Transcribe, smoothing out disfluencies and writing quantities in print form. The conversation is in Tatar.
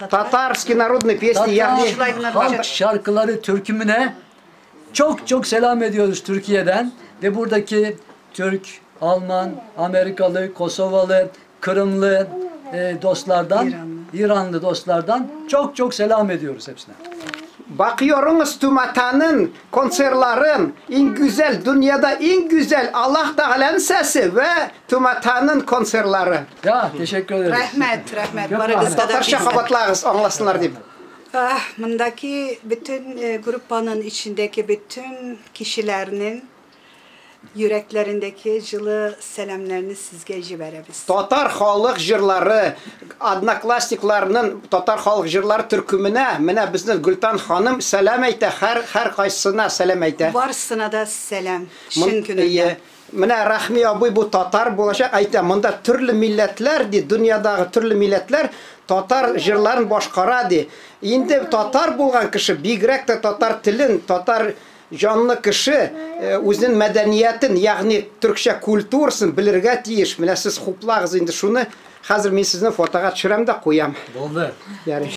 Татарский народный песни, ягъни Tatar halk şarkıları türkümüne çok çok selam ediyoruz Türkiye'den ve buradaki Türk, Alman, Amerikalı, Kosovalı, Kırımlı dostlardan, İranlı dostlardan çok çok selam ediyoruz hepsine. Bakıyorsunuz Tümatan'ın konserlerin en güzel, dünyada en güzel Allah Teala'nın sesi ve Tümatan'ın konserleri. Ya teşekkür ederiz. Рәхмәт, рәхмәт. Yok, Барыгызга да Татарча рәхмәт. кабатлагыз, аңласыннар дип. Ah, mındaki bütün gruppanın içindeki bütün kişilerinin yüreklerindeki cılı selamlarını sizge jiberebiz. Татар халык җырлары, одноклассникларының татар халык җырлары төркеменә менә безнең Гөлтан ханым сәлам әйтә, һәр һәр кайсысына сәлам әйтә. Барысына да сәлам. Мон- Чын күңелдән. Ие, Менә Рахми абый бу татар булачак әйтә, монда төрле милләтләр ди, дөньядагы төрле милләтләр татар җырларын башкара ди. Инде татар булган кеше бигрәк тә татар телен, татар җанлы кеше үзенең мәдәниятен, ягъни төркчә культурасын белергә тиеш. Менә сез хуплагыз инде шуны. Хәзер мин сезне фотога төшерәм дә куям. Oldu. Ярый.